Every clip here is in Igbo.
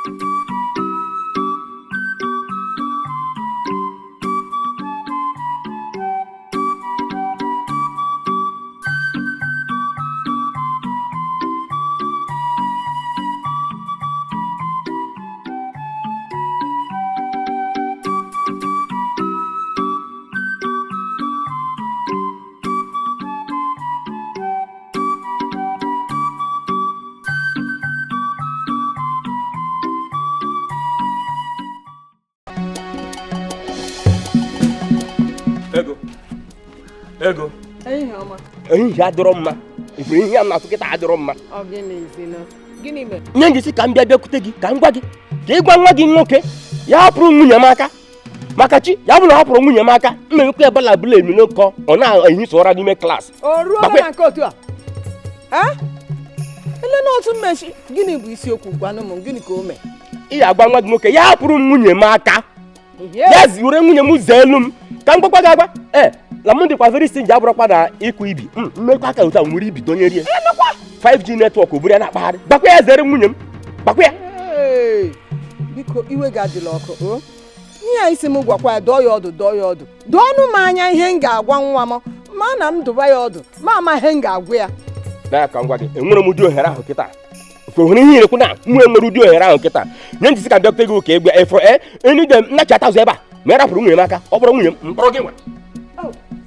Ego, ego, ehihie adịrọ mma. Ifuru ihe a na-atụ kịta adịrọ mma. Nye gị si ka m bịa bịakwute gị ka m gwa gị ka ị gwa nwa gị nwoke ya hapụrụ nwunye m aka, maka chi ya bụ na ọ hapụrụ nwunye m aka, m emekwa ebala bụla emi n'ụkọ ọ na-ehiso ụra n'ime klaasị. O ruola na nke otu a? Ele n'otu mmechi, gịnị bụ isiokwu? Gwanụ m, gịnị ka o mee? Ị ga-agwa nwa gị nwoke ya hapụrụ nwunye m aka, ya were nwunye m zee elu m ka m gwakwa gị agwa. Ee, na m dịkwa very stingy, abụrụkwa na ịkụ ibi mmekọ aka otu a nwere ibi donye rie 5G network oburu ya na-akpagharị. Gbakwa ya zere nwunye m, gbakwa ya. Biko iwe gị adịla ọkụ o. Ihe a isi m gwakwa ya, dọọ ya ọdụ, dọọ ya ọdụ, dọọnụ m anya ihe m ga-agwa nwa m, ma na m dụba ya ọdụ, ma ama ihe m ga-agwa ya. Na ka m gwa gị, enwere m ụdị ohere ahụ kịta. Ohere ihe irekwu na mụ enwere ụdị ohere ahụ kịta. Nye njisi ka m bịakwute gị ka egbe efọ enide m nnachata azụ ebe a, ma ị rapụrụ nwunye m aka, ọ bụrụ nwunye m mkpọrọ gị nwa.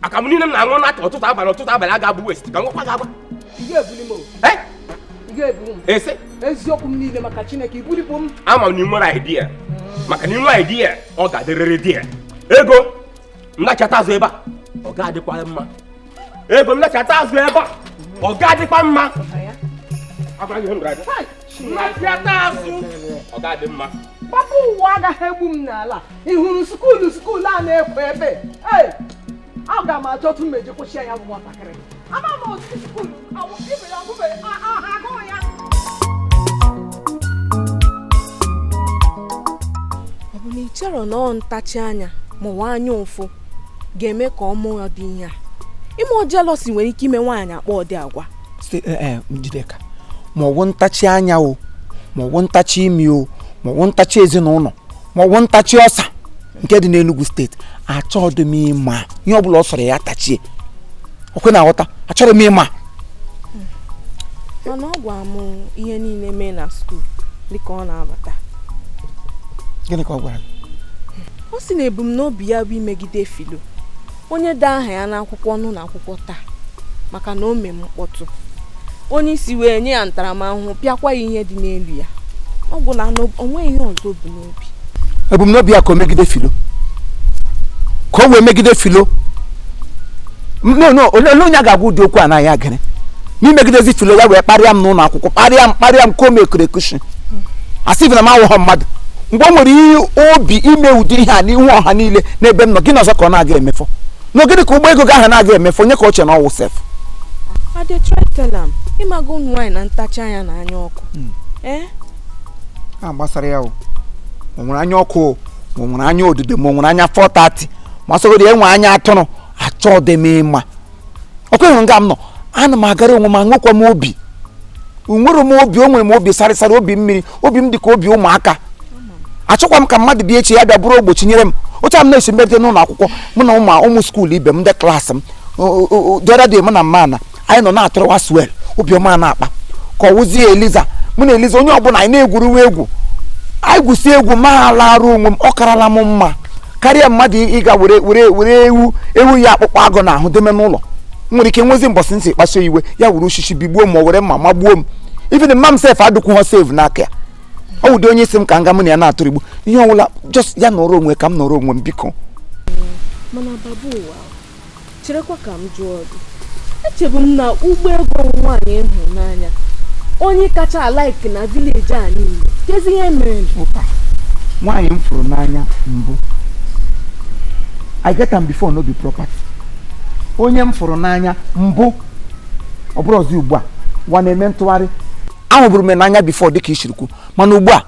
Akamụ niile m na-aṅụ n'aka ụtụtụ abalị ụtụtụ abalị a ga-abụ west ka m gwakwa gị agwa. Ese eziokwu m niile maka Chineke ibulikwu m. Ama m na ị nwere idea, maka na ị nwere idea ọ ga-adịrịrị di ya. Ego nnachata azụ ebe a ọ ga-adịkwa mma. Ego nnachata azụ ebe a ọ ga-adịkwa mma. Nnachata azụ ọ ga-adị mma. Papa ụwa agaghị egbu m n'ala. Ị hụrụ skuulu skuulu a na-ekwo ebe? Ee, aga m achọ otu mmeji kwụsị ya bụ nwatakịrị. Ama m otu skuulu ibe ya ọgụbe aha agụụ ya. Ọ bụ na ị chọrọ na ọ ntachi anya ma ụwa anya ụfụ ga-eme ka ọ mụọ dị ihe a? Ime jealousy nwere ike ime nwaanyị akpọ ọdị agwa. Njideka, ma ọ bụ ntachi anya o, ma ọ bụ ntachi imi o, ma ọ bụ ntachi ezinụlọ, ma ọ bụ ntachi ọsa nke dị n'Enugu steeti, achọghị m ịma ihe ọ bụla ọ sọrọ ya tachie. Ọkwe na-aghọta, achọrọ m ịma. Mana ọ gwa m ihe niile mee na skuul dịka ọ na-abata. Gịnị ka ọ gwara gị? Ọ sị na ebumnobi ya bụ imegide Filo, onye dee aha ya n'akwụkwọ n'ụlọ akwụkwọ taa maka na o mee mkpọtụ. Onye isi wee nye ya ntaramahụhụ, pịakwa ya ihe dị n'elu ya. Ọ gwụla na o nweghị ihe ọzọ bụ n'obi. Ebumnobi ya ka o megide Filo, ka o wee megide Filo. No no, onye onye ga-agwa ụdị okwu a na ya gịnị? N'imegidezi Filo ya wee kparịa m n'ụlọ akwụkwọ, kparịa m kparịa m ka o mekere ekushi. Asị na m awụghọ mmadụ. Mgbe o nwere ihe obi ime ụdị ihe a n'ihu ọha niile n'ebe m nọ, gịnị ọzọ ka ọ na-aga emefọ? N'ogịnị ka ụgbọ ego gị ahụ na-aga emefọ? Onye ka o che na ọwụ sef? I dey try tell am, ịmago ụmụ nwaanyị na ntachi anya na anya ọkụ. A gbasara ya o. O nwere anya ọkụ o, o nwere anya odide, ma o nwere anya 430, ma sọgodi enwe anya atụrụ, achọ dị m ịma. Ọkụ ịhụrụ nga m nọ, ana m agara onwe m, aṅụkwa m obi. Nwere m obi, o nwere m obi sarịsarị, obi mmiri, obi m dị ka obi ụmụaka. Achọkwa m ka mmadụ bịa echi ya bịa bụrụ ogbochi nyere m. Otu a m na-esi mberede n'ụlọ akwụkwọ, mụ na ụmụ skuulu ibe m, ndị klaasị m, the other day mụ na mma na anyị nọ na-atụrụwa swel, obiọma na-akpa ka ọ wụzie Eliza. Mụ na Eliza onye ọbụla anyị na-egwuruwe egwu, anyị gwụsị egwu, ma alarụ onwe m, ọ karala m mma karịa mmadụ ịga were were were ewu ewu ya akpụkpọ agụ na ahụ deme n'ụlọ. M nwere ike nwezi mbọsị ntị kpasuo iwe ya, were osisi bigbuo m, ma were mma magbuo m. Even mma m sef adịkwu ha save n'aka ya. Ọ wụdị onye isi m ka nga mụ na ya na-atụrụ igbu ihe ọbụla, just ya nọrọ onwe ka m nọrọ onwe m, biko. Mana baba ụwa, cherekwa ka m jụọ gị. Echebu m na ụgbọ ego nwaanyị ịhụnanya onye kacha alaiki na vileji a niile, kezi ihe mere? Nwaanyị m fụrụ n'anya mbụ, I get am before, no be property. Onye m fụrụ n'anya mbụ, ọ bụrụ ọzọ ugbu a nwa na-eme ntụgharị. Ahụbụrụ m n'anya before dịka isiri kwu, mana ugbu a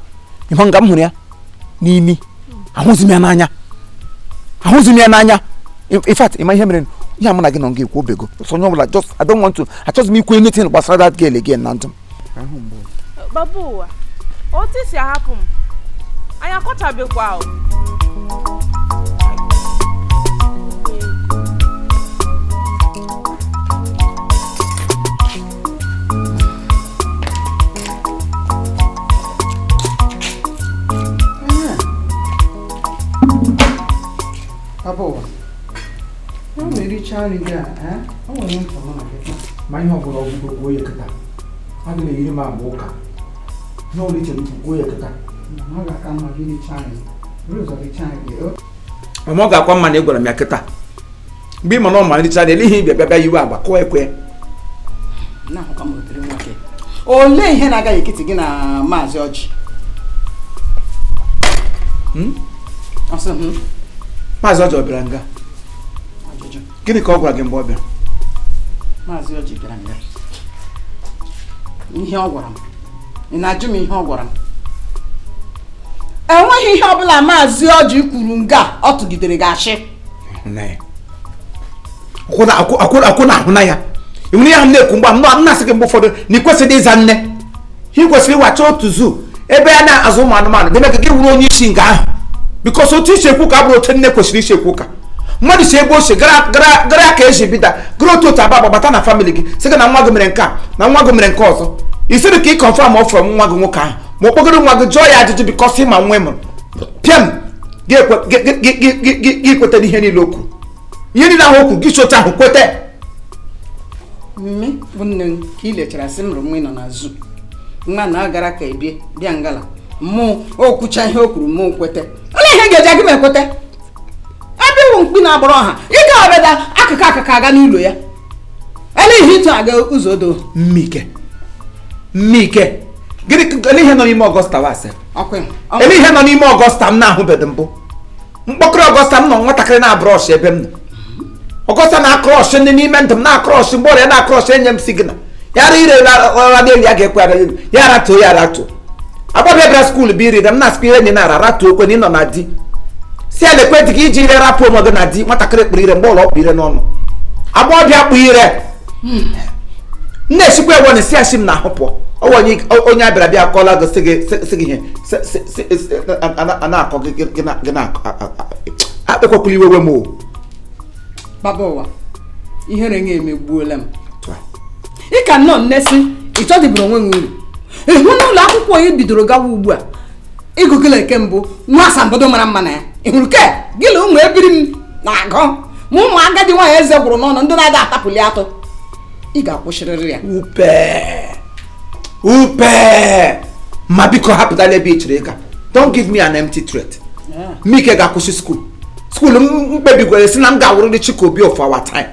ịhụ nga m hụrụ ya n'imi, ahụzi m ya n'anya, ahụzi m ya n'anya. In fact, ịma ihe mere ya, mụ na gị nọ nga ekwu obego so onye ọbụla, just I don't want to, achọghịzi m ikwu anything gbasara that girl again na ndụ m. Baba ụwa, otu isi ahapụ m. Anyị akọchabekwa o. Papa ụwa, ọ na-ericha nri gị a, ọ nwere mkpa mụ na gị. Ma ihe ọbụla ọgwụgwọ kwuo ya kịta, adị na-eyiri m agba ụka ihe ọbụla ichere ikwu kwuo ya kịta. Ọ ga-aka mma gị richaa nri, buru ụzọ richaa nri gị. Mama, ọ ga-akwa mma na ị gwara m ya kịta mgbe ị ma na ọ ma nricha na ihe ịbịa bịa yiwe agba kụọ ekwe. Na-ahụkwa m obere nwoke. Olee ihe na-agaghị ekiti gị na Maazị Ọjị? Ọ sị m Maazị Ọjị ọ bịara nga? Ajụjụ. Gịnị ka ọ gwara gị mgbe ọ bịara? Maazị Ọjị bịara nga. Ihe ọ gwara m, ị na-ajụ m ihe ọ gwara m? Enweghị ihe ọbụla Maazị Ọjị kwuru nga ọ tụgidere gị ashị. Akwụ na ahụ na ya enwere ihe m na-ekwu mgbe m na-asị gị mgbe ụfọdụ na ị kwesịrị ịza nne, ị kwesịrị ịwacha otu zoo ebe a na-azụ ụmụ anụmanụ debe ka gị wuru onye isi nga ahụ, bikọs otu isi ekwu ka abụrụ otu nne kwesịrị isi ekwu ka mmadụ si ebe ochie gara ka esi bida gara otu otu aba agbata na famili gị sị gị na nwa gị mere nke a na nwa gị mere nke ọzọ, isiri ka ị kọnfam ọ fọrọ nwa gị nwoke ahụ ma ọ kpọgoro nwa gị jụọ ya ajụjụ bikọs ịma nwa ị mụrụ pịam gị kweta n'ihe niile okwu, ihe niile ahụ okwu gị socha ahụ kweta. Mme bụ nne m ka ị lechara sị m rụrụ nwa ị nọ na zoo, nwa na agara ka ebie bịa ngala mụ okwucha ihe o kwuru mụ kweta. Olee ihe ga-eji agị m ekweta? Ebe iwu mkpi na-agbara ọha ị ga-abịada akụkụ akụkụ aga n'ụlọ ya, ele ihe ịtụ aga ụzọ do. Mmike Mmike, gịnị ele ihe nọ n'ime Ọgọsta wasị? Ele ihe nọ n'ime Ọgọsta m na-ahụbeghị mbụ? Mkpọkọrọ Ọgọsta m nọ nwatakịrị na-abrọsh ebe m nọ. Ọgọsta na-akrọsh ndị n'ime ndụ m na-akrọsh mgbe ọrịa na-akrọsh enye m signal yara ire ụra n'elu ya ga-ekwe ara elu ya ratuo ya ratuo. Agbọbịa bịara skuul bụ iri m na-asịkwa ihe enyi na-ara ratuo okwe na ịnọ na di si ya lekwe dị gị iji ire rapụ onwe gị na di. Nwatakịrị kpụrụ ire mgbe ụlọ ọkpụ ire n'ọnụ, agbọbịa kpụ ire m na-esikwa ewe na si asị m na ahụ pụọ. Ọwụ onye abịara bịa akọla gị sị gị ihe a na-akọ gị na-akọ akpekwakwula iwewe m o. Baba ụwa, ihere gị emegbuola m. Ị ka nnọọ nnesi ị chọdịbụrụ onwe gị uru. Ịhụ n'ụlọ akwụkwọ ị bidoro gawa ugbu a ịgụgịla nke mbụ nwa asambodo mara mma na ya, ị hụrụ ke gị na ụmụ ebiri m na-agụ ma ụmụ agadi nwaanyị eze gwụrụ n'ọnụ ndị na-ada atapụli atụ, ị ga-akwụsịrịrị ya. Upe upe ma biko hapụtala ebe ị chere ịga. Don't give me an empty threat. Mike ga-akwụsị skuul skuul m kpebigwere si na m ga-awụrịrị Chikobi of our time.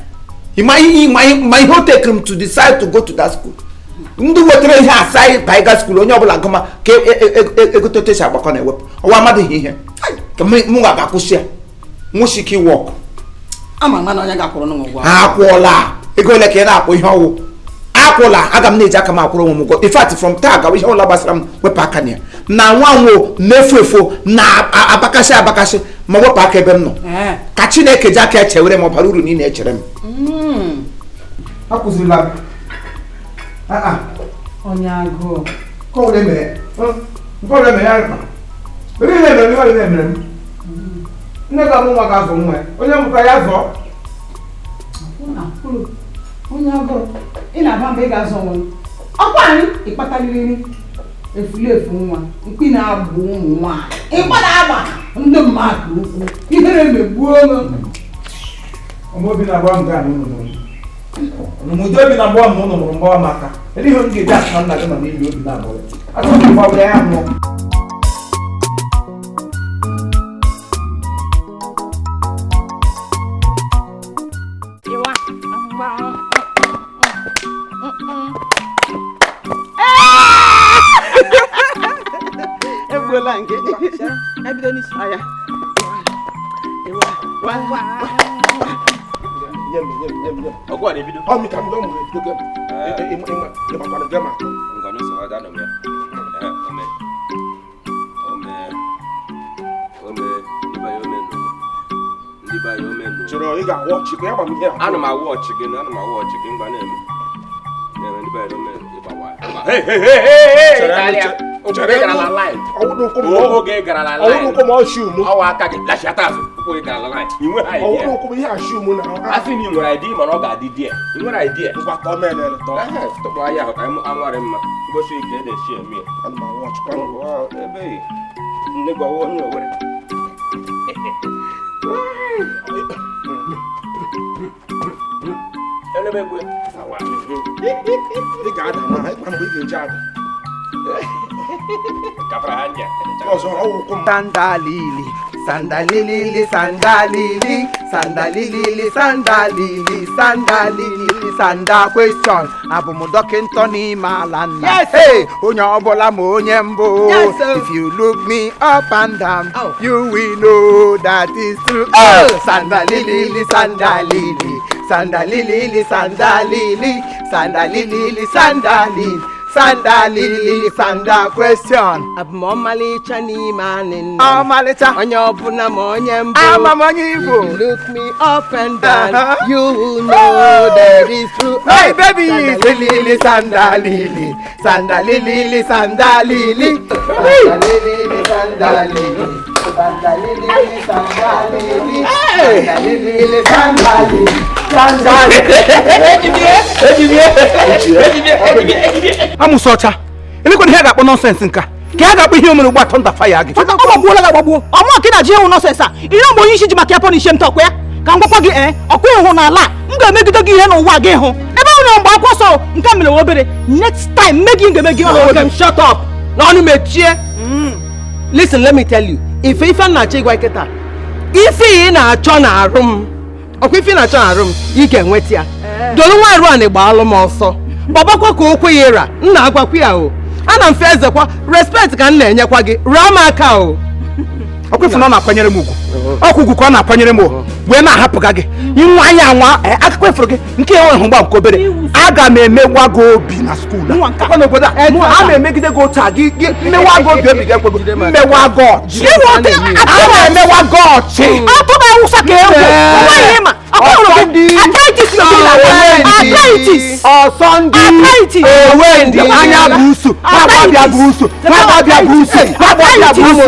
Ma ihe o tekere m to decide to go to that school. Ndị wetara ihe asa baiga skuul onye ọbụla gụma ka egote esi agbakọ na-ewepụ ọwa amadịghị ihe ka m ga-akwụsị ya nwụsị ike iwọkụ. Akwụọla ego ole ka ị na-akwụ ihe ọwụ? Akwụla, aga m na-eji aka m akwụrụ onwe m ụgwọ. In fact from taa gawa ihe ọbụla gbasara m wepụ aka na ya na nwa nwo na-efu efu na-abakasị abakasị ma wepụ aka ebe m nọ ka Chineke ji aka echewere m ọ bara uru na ị na-echere m. Akwụzirila m. Onye agụụ nne ga-amụ nwa ga-azụ nwa ya, onye mụta ya zụọ. Onye agụrụ ị na-aba mba ị ga-azụ onwe ọkwa anyị ịkpatarịrị efulefu nwa mkpi na-agbụ ụmụ nwaanyị ịgbada agba ndị mmadụ ukwu ihere megbuo m. Obi na-agba m gaa n'ụlọ n'ụdị obi na-agba m n'ụlọ mụrụ mgbawa m aka ebe ihe m ga-eji asị na nna gị nọ n'ili obi na-agba ya achọrọ m ịgbawa ya nwụọ. Egbuola nke aya. Ana m awụ ọchị gị, ana m awụ ọchị gị mgbe na-eme. Asị na ị nwere ID mana ọ ga-adị die ị nwere idea tụkwa ya ahụ ka anwarị mma ụbọchị ike na-esi eme ebe nne gị ọwụ onye Owere. Ị ga-ada na ịkpa mgbe ị ga-eji ada. Sandalili, sandalili, sandalili, sandalili, sandalili, sandalili, sanda question. Abụ m dọkịta n'ime ala nna. Hey, onye ọbụla ma onye mbụ. If you look me up and down, you will know that is true. Oh, sandalili, sandalili, sandalili, sandalili, sandalili, sandalili. Sandalili, sanda question. Abụ m ọmalịcha n'ime anị nna. Ọmalịcha. Onye ọbụla ma onye mbụ. Ama m onye Igbo. If you look me up and down, you will know that is true. Hey baby, sandalili, sandalili, sandalili, sandalili, sandalili, sandalili, sandalili, sandalili, sandalili, sandalili. Amụsị ọcha elekwana ihe a ga-akpọ nọnsensị nka ka a ga-akpọ ihe omere ugbu a tọnda faya gị. Ọ gbagbuola gị agbagbuo ọmụ ka ị na-ajụ ịhụ nọnsensị a ihe mgbe onye isi ji maka ya pọnish m tọkwa ya ka m gwakwa gị ee ọkwa ịhụ n'ala m ga-emegide gị ihe n'ụwa gị hụ ebe ọ nọ mgbe akwụkwọ nsọ nke mere obere next time mme gị ga-eme gị ọrụ. Shut up n'ọnụ mechie. Listen, let me tell you, ife ife na-achọ ịgwa kịta ife ị na-achọ na-arụ m ọkwa ife na-achọ na-arụ m ị ga-enweta ya dolu nwa arụ a na-egba m ọsọ gbabakwa ka okwu ya ịra nna agwakwa ya o ana m fe ezekwa respect ka m na-enyekwa gị rụọ m aka o. Ọkwa ife na ọ na-akwanyere m ugwu ọkwa ugwu ka ọ na-akwanyere m wee na-ahapụga gị inwe anya anwa akụkọ ifuru gị nke enwe hụ gba nke obere aga m emegwa gị obi na skuul a n'obodo a a na-emegide gị otu a gị mmewa gị obi obi ga-ekwe gị mmewa gị ọchị a na-emewa gị ọchị atụba awụsa ka egwu ọsọ ndị owe ndị anya bụ usu nwagbabịa bụ usu nwagbabịa bụ usu nwagbabịa bụ usu.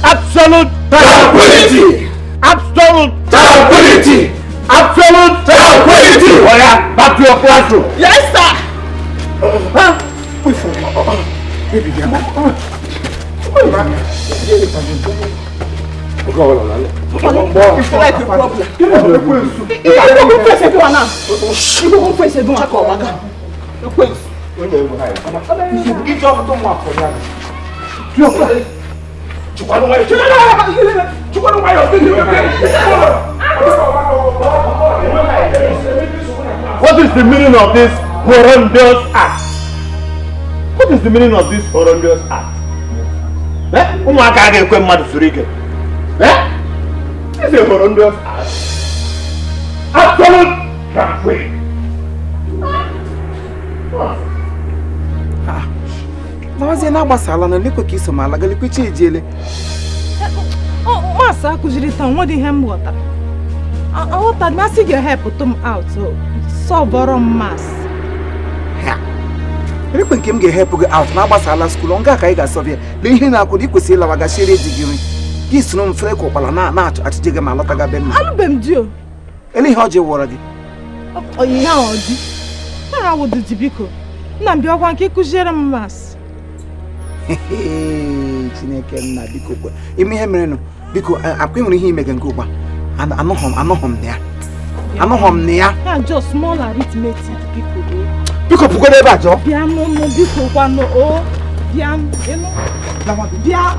Absolute tranquility! Absolute tranquility! Absolute tranquility! Oya, back to your classroom. Yes, sir. Huh? Wait for me. Baby, What is the meaning of this horrendous act? What is the meaning of this horrendous act? Eh? Ụmụaka ga-ekwe mmadụ zuru ike. Eh? This is a horrendous act. Absolute tranquility. Nawazie na-agbasala na lekwe ka iso m ala galekwe chi ejiele. Maasị akụziri taa nwere ihe m ghọtara. Aghọtara m asị ga-ehepụtụ m out sọvọrọ m maasị. Elekwe nke m ga-ehepụ gị out na-agbasala skuul nga ka anyị ga-asọbịa lee ihe na-akwụrụ ị kwesịrị ịlawa gasịrị di gị nri gị soro m fere ka ụkpala na-achịje gị ma alọtaga be nna. Alụbe m di o. Ele ihe ọjị wụọrọ gị? Ihe ahụ ọjị. Nara wụdụ di biko. Nna m bịakwa nke ịkụziere m maasị. Chineke nna biko kwe ime ihe mere nụ biko akwa nwere ihe imege nke ugbu a anọghọ m na ya anọghọ m na ya ya just small arithmetic biko biko pụgodo ebe a jọọ bịa n'ụlọ biko kwanụ o bịa ịnụ bịa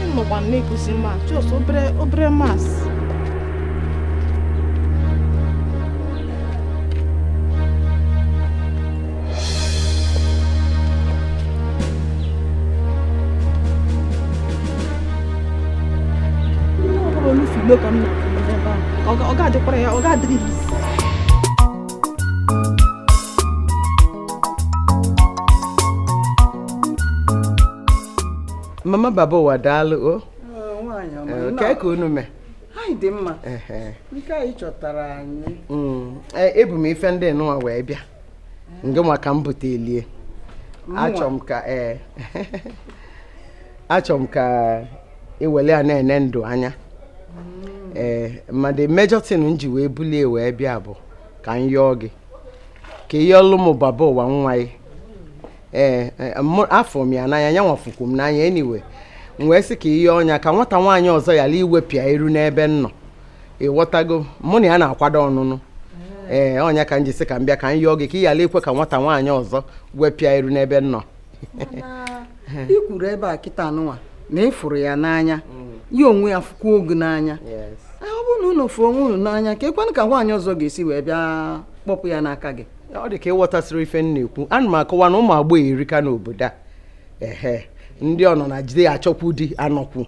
ịnọkwa na-ekuzi mas just obere obere mas. Mama baba ụwa, daalụ o. Kee ka unu mee? Anyị dị mma. Nke anyị chọtara anyị. Ebu m ife ndị nụwa wee bịa nke maka m bute elie. Achọ m ka achọ m ka ewele ya na-ene ndụ anya. Ee, ma the major thing m ji wee bulie wee bịa bụ ka m yọọ gị ka ị yọọlụ m baba ụwa nwa gị. Ee, afọ m ya n'anya, ya nwafukwu m n'anya. Anyway, m wee sị ka ihe ọnya ka nwata nwaanyị ọzọ yala iwepịa iru n'ebe m nọ. Ịghọtago, mụ na ya na-akwado ọnụnụ. Ee, ọnya ka m ji sị ka m bịa ka m yọọ gị ka ị yala ekwe ka nwata nwaanyị ọzọ wepịa iru n'ebe m nọ. I kwuru ebe a kịta nụnwa na ị fụrụ ya n'anya, ya onwe ya fụkwa ogu n'anya. Ọ bụrụ na unu fụrụ onwe unu n'anya, ka ekwenụ ka nwaanyị ọzọ ga-esi wee bịa kpọpụ ya n'aka gị? Ọ dị ka ịghọtasịrị ife m na-ekwu. Ana m akọwa na ụmụ agbọghọ erika n'obodo a. Ehe, ndị ọnọ na jide achọkwu di anọkwu.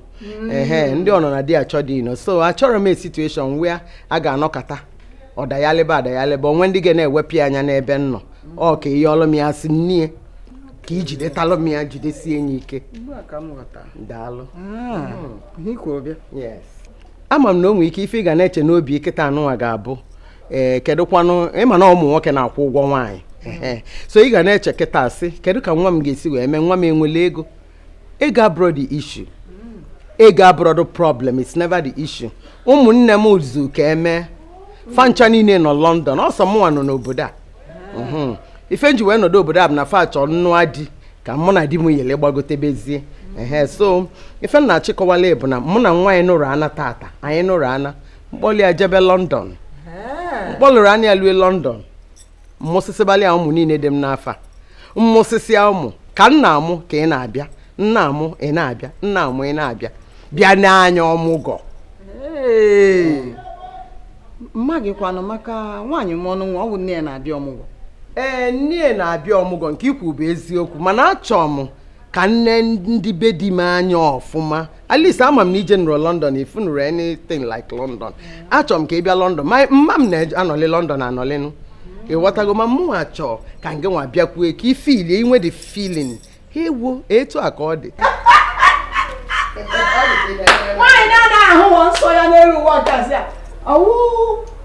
Ehe, ndị ọnọ na di achọ di nọ. So achọrọ m a situation where a ga-anọkọta ọdayalịba adayalịba onwe ndị ga na-ewepụ anya n'ebe m nọ. Ọ ka ihe ọlụ m ya sị nnie ka ijidetalụ m ya, jidesie ya ike. Ugbu a ka m ghọtara. Daalụ. Ihe i kwuru bịa. Yes, ama m na o nwere ike ife ị ga na-eche n'obi kịta anụnwa ga-abụ, ee, kedụkwanụ ịma na ụmụ nwoke na-akwụ ụgwọ nwaanyị. Ehe, so ị ga na-eche kịta sị, kedu ka nwa m ga-esi wee mee nwa m enwele ego? Ego abụrụ the issue, ego abụrụ the problem, it's never the issue. Ụmụnne m zu ka eme fancha niile nọ London, ọsọ mụnwa nọ n'obodo a. Ife nji wee nọdụ obodo a bụ na fa chọọ nnụa di ka mụ na di m yele gbagotebezie. Ehe, so ife m na-achịkọwala bụ na mụ na nwa anyị nụrụ ana tata, anyị nụrụ ana mkpọli ya jebe London, mkpọlụrụ anya ya lue London, mmụsịsịbalị ya ụmụ niile dị m n'afa, mmụsịsịa ụmụ ka m na-amụ ka ị na-abịa, nna amụ ị na-abịa, nna amụ ị na-abịa, bịa n'anya ọmụgọ. Ee, mma gị kwanụ maka nwaanyị mụọ ọnụ nwa, ọ bụ nne ya na-abịa ọmụgwọ. Ee, nne na-abịa ọmụgwọ, nke ikwu bụ eziokwu, mana achọrọ m ka nne ndị be di m anya ọfụma. At least ama m na ije nụrụ London, if nụrụ anything like London, achọrọ m ka ị bịa London. Ma mma m na-anọlị London anọlịnụ, ịghọtago? Ma mụ achọ ka ngị nwa bịakwue ka ifilie inwe the feeling. Ewo, etu a ka ọ dị. Nwaanyị na-anaghị ahụghọ nsọ ya n'elu ụwa gazi a, ọwụ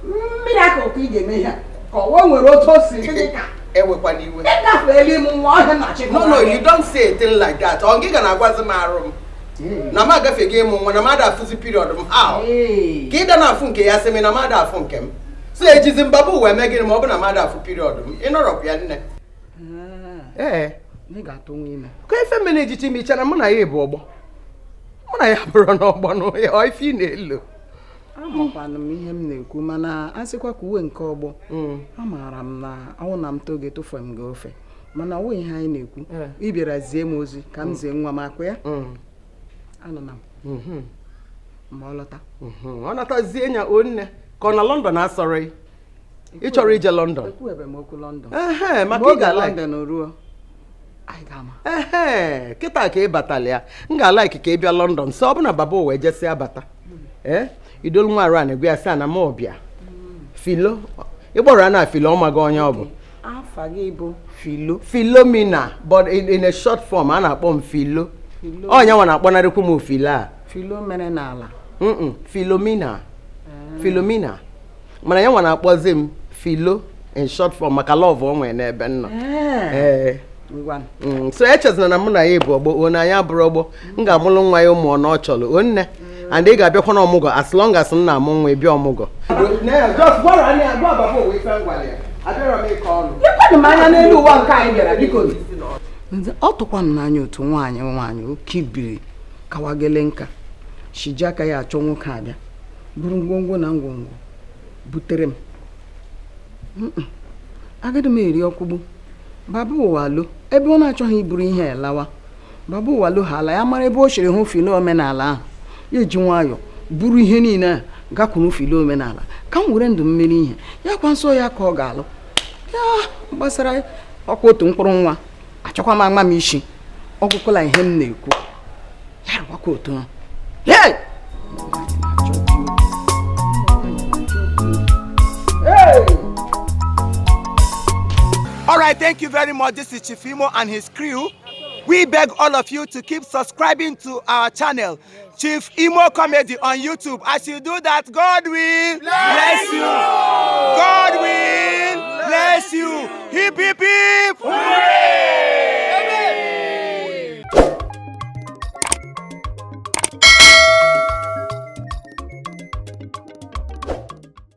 mmiri akụ ka ị ga-eme ihe a ka ọwa nwere otu o si dị gị ka Ewekwana iwe. Ịgafeela ịmụ nwa ọhịa na chi. No, no, you don't say a thing like that. Ọ gị ga na-agwazi m arụ m na m agafeghị ịmụ nwa, na m ada afụzi period m? How ka ịda na-afụ nke ya sị m na m ada afụ nke m? So ejizi mbaba ụwa eme gịnị ma ọ bụ na m ada afụ period m? Ịnọrọkwa ya, nne? Ee. Ị ga-atụ nwa ime. Ka ife mere ejichi m iche na mụ na ya bụ ọgbọ? Mụ na ya bụrụ n'ọgbọ n'ya ọ ife ị na-elo. Amakwanụ m ihe m na-ekwu, mana a sịkwa ka uwe nke ọgbọ, amaara m na ọnwụ na m toge tụfu m gị ofe, mana ọwụ ihe anyị na-ekwu. Ị bịara zie m ozi ka m zie nwa m akwa ya. Anọ na m ma ọ lọta. Ọ natazie nya o nne ka ọ na London asọrọ ị chọrọ ije London. Ekwuebe m okwu London. Ehe, maka mgbe ị oge ga-like London ruo, anyị ga-ama. Ehe, kịta ka ị batala ya, m ga-alike ka ị bịa London. So ọ bụ na baba ụwa ejesi abata, ee, idolu nwa arụ a na-egwu ya sị a na m ọbịa filo ịgbọrọ a na filo ọmago onye ọ bụ. Afa gị bụ Filo? Philomena, but in a short form a na-akpọ m Filo. Filo. Ọnya nwa na-akpọnarịkwu m filo a. Filo mere n'ala. Philomena, Philomena, mana ya nwa na-akpọzi m Filo in short form maka love o nwere n'ebe m nọ. Ee. Ngwa. So echezina na mụ na ya bụ ọgbọ o na anyị abụrụ ọgbọ. M ga-amụlụ nwa ya ụmụ ọ chọrọ o nne, and ị ga-abịakwa n'ọmụgwọ. As long as m na-amụ nwa, ị bịa ọmụgwọ. Lekwanụ m anya n'elu ụwa nke anyị bịara, biko. Ọ tụkwa m n'anya otu nwaanyị nwaanyị okibiri kawagele nka shiji aka ya achọ nwoke abịa buru ngwongwo na ngwongwo butere m. Agaghị m eri ọkwụgbu baba ụwa lo ebe ọ na-achọghị iburu ihe a lawa. Baba ụwa lo ha ala ya mara ebe o siri hụ filo omenala ahụ, ya eji nwayọọ buru ihe niile a gakwuru filo omenala ka m were ndụ mmeri ihe ya kwa nsọ ya ka ọ ga-alụ ya gbasara ọkwa otu mkpụrụ nwa. Achọkwa m ama m isi ọgwụkwụla ihe m na-ekwu ya rụwakwa otu ahụ. Hey! Hey! All right, thank you very much. This is Chief Imo and his crew. We beg all of you to keep subscribing to our channel, Chief Imo Comedy on YouTube. As you do that, God will bless you. God will bless you. Hip, hip, hip.